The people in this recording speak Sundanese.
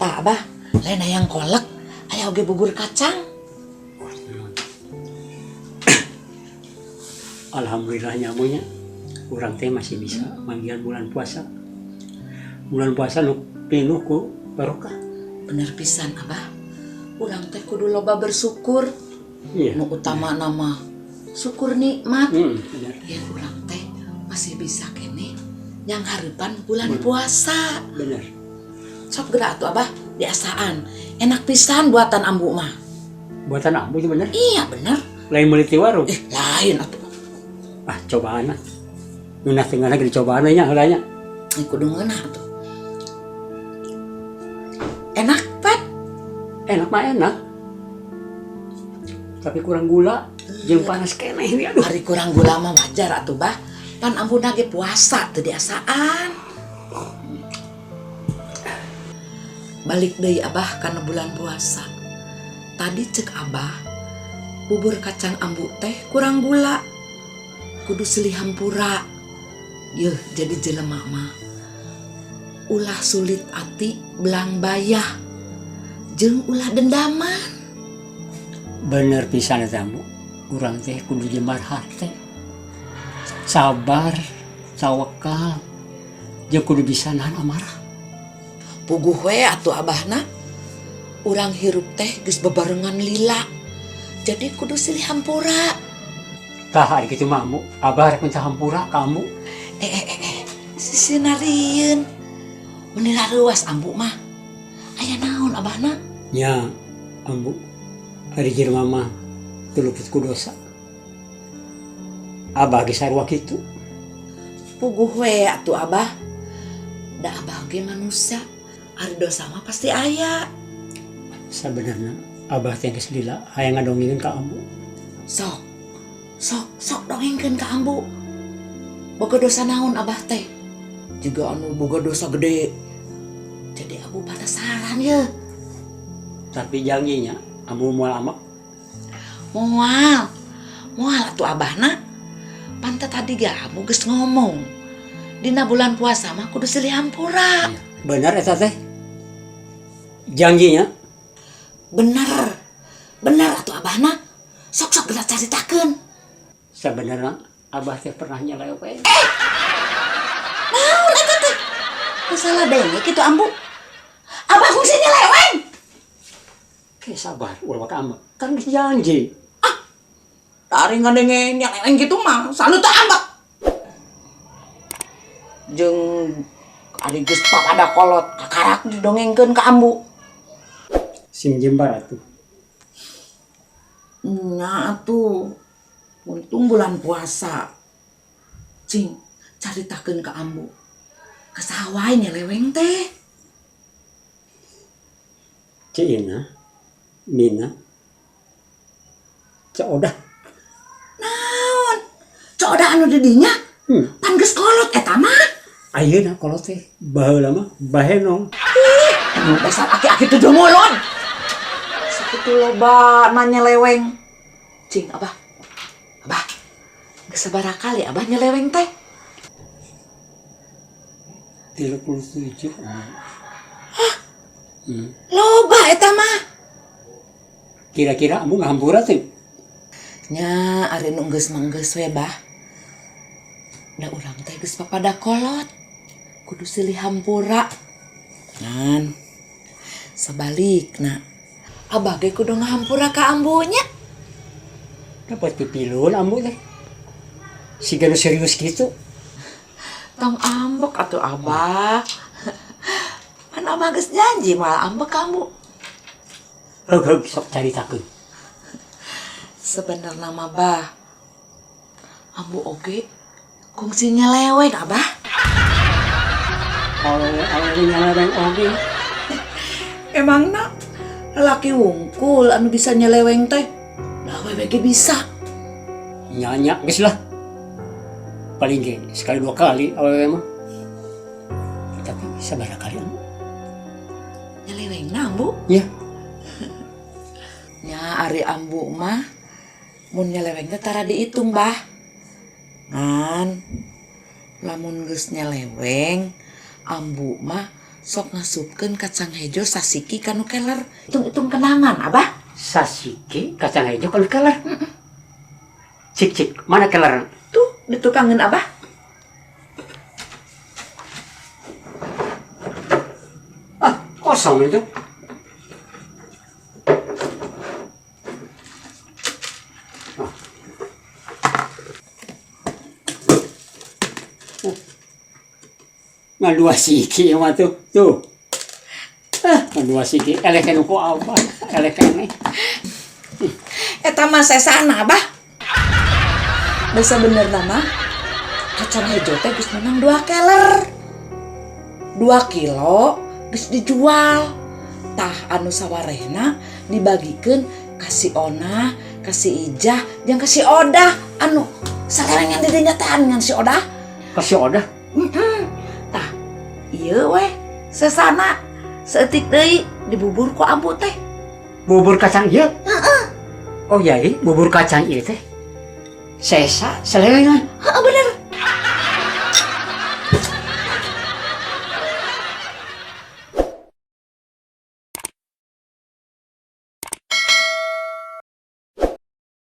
Tah, Abah, lain hayang kolak, aya oge bubur kacang. Alhamdulillah nya, Ambu, nya. Urang teh masih bisa manggihan bulan puasa. Bulan puasa nu pinuh ku barokah. Bener pisan, Abah. Urang teh kudu loba bersyukur. Iya. Nu utama nama syukur nikmat. Bener. Yen urang teh masih bisa keneh nyanghareupan bulan puasa. Bener. Sok geura atuh, Abah, diasaan. Enak pisan buatan ambu mah. Buatan ambu itu bener? Iya, bener. Lain meuli ti warung? Eh, lain atuh. Ah, cobaan ah. Ngeunah teu ngeunah ge dicobaan we nya heula nya. Eh, kudu ngeunah atuh. Enak, Pat? Enak mah enak. Tapi kurang gula, jeung panas keneh ini, aduh. Ari kurang gula mah wajar atuh, Bah. Pan ambuna ge puasa teu diasaan. Balik deui, Abah, kana bulan puasa. Tadi cek Abah, bubur kacang ambu teh kurang gula. Kudu silih hampura. Yeuh, jadi jelema mah ulah sulit ati belang bayah. Jeung ulah dendaman. Bener pisan eta, Ambu. Urang teh kudu jembar hate. Sabar, tawakal, jeung kudu bisa nahan amarah. Puguh we atuh, Abahna. Urang hirup teh geus bebarengan lila. Jadi kudu silih hampura. Tah, ari kitu mah, Ambu. Abah rek minta hampura ka Ambu. Eh eh eh eh, sisi narieun. Meuni rareuwas ambu mah. Aya naon, Abahna? Nya, Ambu. Ari jelema mah teu luput ku dosa. Abah ge sarua kitu. Puguh we atuh, Abah. Da Abah ge manusia. Ari dosa mah pasti aya. Sabenerna Abah teh geus lila hayang ngadongengkeun ka Ambu. Sok. Sok, sok dongengkeun ka ambu. Boga dosa naon Abah teh? Juga anu boga dosa gede. Jadi ambu penasaran ya. Tapi janjinya Ambu moal ambek. Moal. Moal atuh, Abahna. Pan tadi ge ambu geus ngomong. Dina bulan puasa mah kudu silih hampura. Bener eta teh. Janjinya? Bener. Bener atuh, Abahna. Sok, sok geura caritakeun. Sebenarnya Abah teh pernah nyeleweng. Naon eta teh? Salah denge kitu ambu. Abah kungsi nyeleweng. Oke, sabar, ulah waka ambek. Kan geus janji. Ari ngadenge nyeleweng gitu mah, salut teh ambek. Jeung ari geus papada kolot kakarak didongengkeun ka ambu. Sing jembar atuh. Nya atuh. Untung bulan puasa. Cing, caritakeun ka ambu. Ka saha wae nyeleweng teh? Ceu Ina, Mina, Ceu Odah. Naon? Ceu Odah anu di dinya? Hmm. Pan geus kolot eta mah. Ayeuna kolot teh, baheula mah bahenong. Anu dasar aki-aki tujuh mulon. Sakitu loba nyeleweng. Cing, Abah. Abah. Geus sabaraha kali Abah nyeleweng teh? 37. Loba eta mah. Kira-kira ambu ngahampura teh? Nya, ari nu geus mah geus we, Bah. Da urang teh geus papada kolot. Kudu silih hampura. Ngan sebalikna, Abah ge kudu ngahampura ka ambunya. Dapat pipilun ambu teh. Siga nu serius gitu. Tong ambek atuh, Abah. Pan Abah geus janji moal ambek ka ambu. Heug heug, sok caritakeun. Sebenarnya mah, Bah, ambu oge kungsi nyeleweng, Abah. Awewe awewe nyeleweng oge. Emangna lelaki wungkul anu bisa nyeleweng teh? Lah, awewe ge bisa. Nya nya geus lah. Paling ge sekali dua kali awewe mah. Tapi sabaraha kali ambu? Nyeleweng na ambu? Iya. Nya, ari ambu mah mun nyeleweng teh tara dihitung, Bah. Ngan lamun geus nyeleweng, ambu mah Sok ngasupkeun kacang hejo sasiki kanu keler. Hitung-hitung kenangan, Abah. Sasiki kacang hijau kalau keler. Cik cik, mana keler? Tuh, ditukangeun, Abah. Ah, kosong itu. Oh. Oh. Ngan dua siki mah tuh. Tuh. Ah, ngan dua siki. Eleh kene ku abah. Eleh kene. Eta mah sesana, Abah. Bisa bener nama kacang hejo teh geus menang 2 keler. 2 kilo geus dijual. Tah anu sawarehna dibagikeun ka si Ona, ka si Ijah, jeung ka si Odah anu salerengan di dinya teh ngan si Odah. Kasih odah. Tah, ieu weh sesana saeutik deui dibubur ku ambu teh. Bubur kacang ieu. Oh iya, bubur kacang ieu teh. Sesa selewengan. Heeh, bener.